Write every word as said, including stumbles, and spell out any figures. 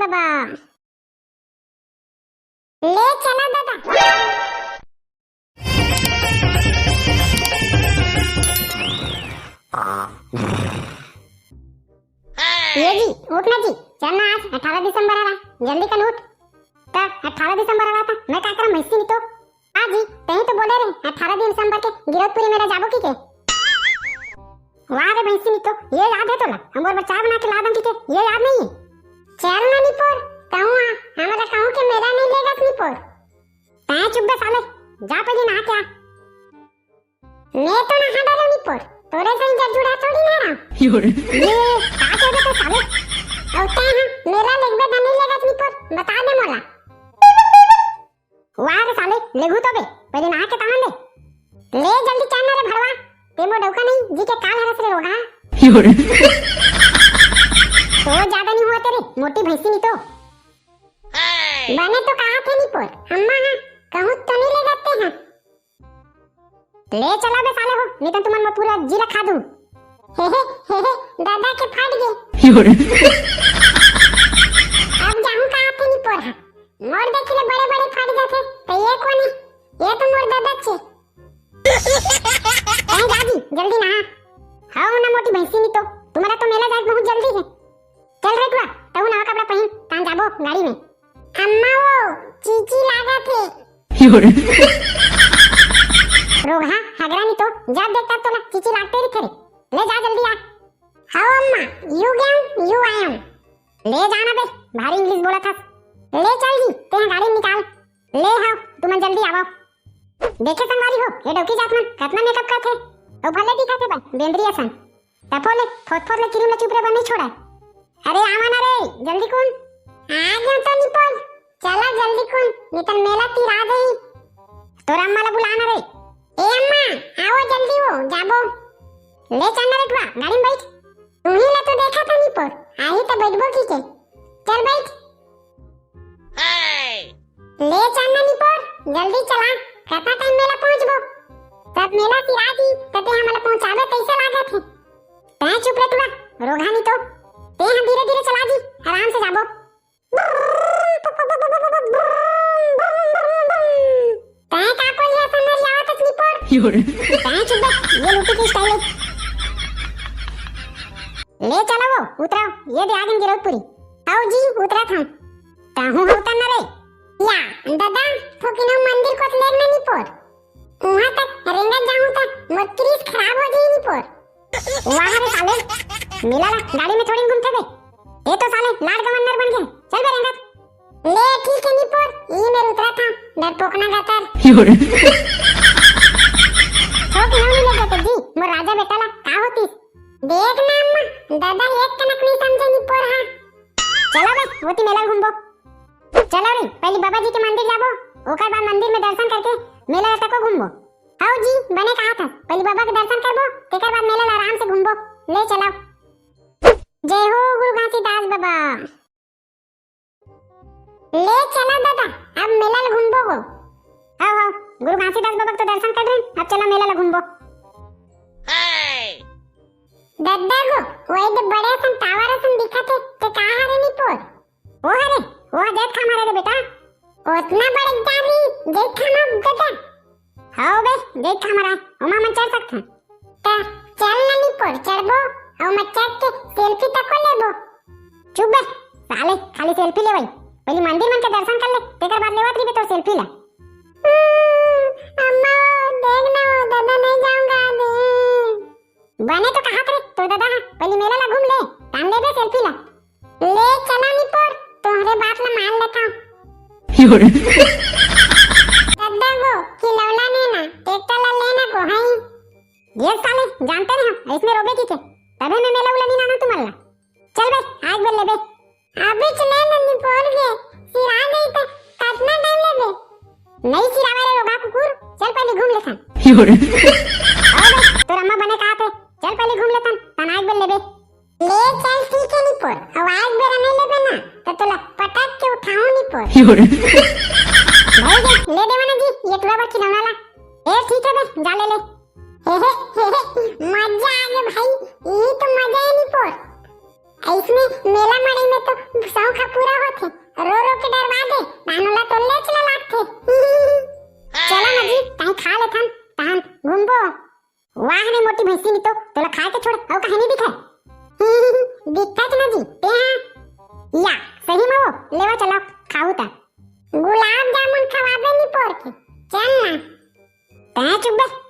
बा। ले चला दादा। ये जी, उठ ना जी, चल ना, आज अठारह दिसंबर हरा, जल्दी कन उठ। त अठारह दिसंबर हरा त मैं का करम भैंसी नहीं तो। हाँ जी, तही तो बोले रहे, अठारह दिसंबर के गिरौदपुरी मेला जाबो की के। वाह रे भैंसी नहीं तो, ये याद है तोला, हमर बर चाय बना के ला दन की के, ये याद नहीं है? चल ना निपोर, कहूँ आ, हमारा कहूँ के मेला नहीं लेगा निपोर। तै चुप बे साले, जा पहले नहा के आ। मैं तो नहा डालो निपोर, तोरे सही जब जुड़ा थोड़ी ना रहा। ये का कहबे तो साले? औ तै हाँ, मेला लेगबे दा नहीं लेगा निपोर, बता दे मोला। वाह रे साले, लेगू तो बे, पहले नहा के तहान ले। ले जल्दी चल ना रे भड़वा, ते मोर डौका नहीं, जी के काल हरस रे रोगहा। तो ज्यादा नहीं हुआ तेरे, मोटी भैंसी नहीं तो। बने तो कहा थे निपोर, अम्मा हाँ, कहूँ तो नहीं ले जाते हैं। ले चला बे साले हो, नहीं तो तुमन मैं पूरा जी रखा दूँ। हे हे, हे हे, दादा के फट गए। अब जाहूँ कहा थे निपोर हाँ। मोर देख ले बड़े बड़े फट जाथे, तो ये कोन है? ये तो मोर दादा छे। कहीं जा जी, जल्दी नहा। हाँ ना मोटी भैंसी नहीं तो, तुम्हारा तो मेला जाए बहुत जल्दी है। चल रे टुआ, तहु नवा कपड़ा पहन, तान जाबो गाड़ी में। अम्मा वो चीची लागा थे। रोगहा, हगरा नहीं तो, जब देखता तोला चीची लागते रही थे रे। ले जा जल्दी आ। हाँ अम्मा, you गए, you आए हम। ले जाना बे, भारी इंग्लिश बोला था। ले चल जी, ते गाड़ी निकाल। ले हाँ, तुमन जल्दी आवो। देखे संगवारी हो, ये डौकी जात मन कतना मेकअप करथे। अउ भले दिखत हे बन बेंदरी असन। तफो ले, फोत फोत ले क्रीम ला चुप रे बन नहीं छोड़ा। अरे आवा ना रे, जल्दी कुन। आ गया तो निपोर, चला जल्दी कुन, नितन मेला तीर आ गई। तोर अम्मा ला बुला ना रे। ए अम्मा, आओ जल्दी हो, जाबो। ले चल ना रे टुआ, गाड़ी में बैठ। तुम्ही ला तो देखा था निपोर, आही तो बैठबो की के। चल बैठ। ले चल ना निपोर, जल्दी चला, कतना टाइम मेला पहुंचबो। तब मेला सिरा जी, तते हमला पहुंचाबे कैसे लागत है। तै चुप रे टुआ, रोगहा नहीं तो। ते हम धीरे धीरे चला जी, आराम से जाबो। तै का कोई है संदर जावत निपोर? तै चुप बे, ये लूटी की स्टाइल है। ले चला वो, उतराओ, ये दे आगे गिरौदपुरी। आओ जी, उतरा था। ताहू हो उतर ना रे। या, दादा, थोकिनो मंदिर को लेग ना निपोर। वहां तक रेंगत जाऊं त मोर क्रीज खराब हो जाई निपोर। वाह रे साले, मेला ला गाड़ी में थोड़ी घूमते बे। ये तो साले लाड गवर्नर बन गए। चल बे रेंगत। ले ठीक है निपोर, ये मेरे उतरा था, डरपोकना गतर। थोकिनो नहीं ले जाते जी, मोर राजा बेटा ला, का होतीस? देख ना अम्मा, दादा एक कनक नहीं समझे निपोर हाँ। चला बे, होती मेला घूमबो। चलो रे, पहली बाबा जी के मंदिर जाबो, ओकर बाद मंदिर में दर्शन करके मेला तको घूमबो। हौ जी, बने कहा था, पहली बाबा के दर्शन करबो, तेकर बाद मेला ला आराम से घूमबो। ले चलाओ। जय हो गुरु घासीदास बाबा। ले चला दादा, अब मेला ला घूमबो गो। हौ, हौ, गुरु घासीदास बाबा के तो दर्शन कर रहे, अब चला मेला ला घूमबो। दद्दा गो, वो एक बड़े असन टावर असन दिखत हे, ते कहाँ हरे निपोर? वो हरे, वो ह जैतखाम हरे रे बेटा। ओतना बड़े डाली, जैतखाम दद्दा? हौ बे, जैतखाम हरे, ओमा मन चढ़ सकथन। त चल ना निपोर, चढ़बो, अउ मैं चढ़ के सेल्फी तको लेबो। चुप बे, साले, खाली सेल्फी लेवई। पहली मंदिर मन के दर्शन कर ले, तेकर बाद लेवत रहिबे तोर सेल्फी ला। हम्म, अम्मा, देख ना वो, दादा नहीं जाऊंगा अभी। बने तो कहा करे, तोर दादा हा, पहली मेला ला घूम ले, तान लेबे सेल्फी ला। ले चला निपोर, तोहरे बात ला मान लेता हूँ। दादा गो, खिलौना लेना, ट्रैक्टर ला लेना को है। ये साले, जानते नहीं हम, इसमें रोबे की के, तभी मैं मेला उला नहीं लाना तुम्हारे ला। चल बे, आज बेर लेबे। अभी चले नन्नी पोर के, सिरा गई त कतना टाइम लेबे? नहीं सिरावे रे रोगहा कुकुर, चल पहले घूम लेथन। अरे, तोर अम्मा बने कहा थे, चल पहले घूम लेथन, तन आज बेर लेबे। ले चल ठीक है निपोर, अब आज बेर नहीं लेबे ना, तो तोला पटक के उठाऊं निपोर। भाई गे, ले देवा ना जी, ये टुरा बा खिलौना ला। ए ठीक है बे, जा ले ले। हे, हे, हे, हे, मजा आ गया भाई, ये तो मजा है निपोर। इसमें मेला मड़ई में तो शौक ह पूरा होथे। लेथन, तहन घूमबो। वाह रे मोटी भैंसी, नी तो तोला खाए के छोड़ अउ कहीं नहीं दिखे। दिखत ना जी ते हाँ। या सही में वो, लेवा चला खाऊ ता। गुलाब जामुन खवाबे नी पोर के, चल ना। तैं चुप बे,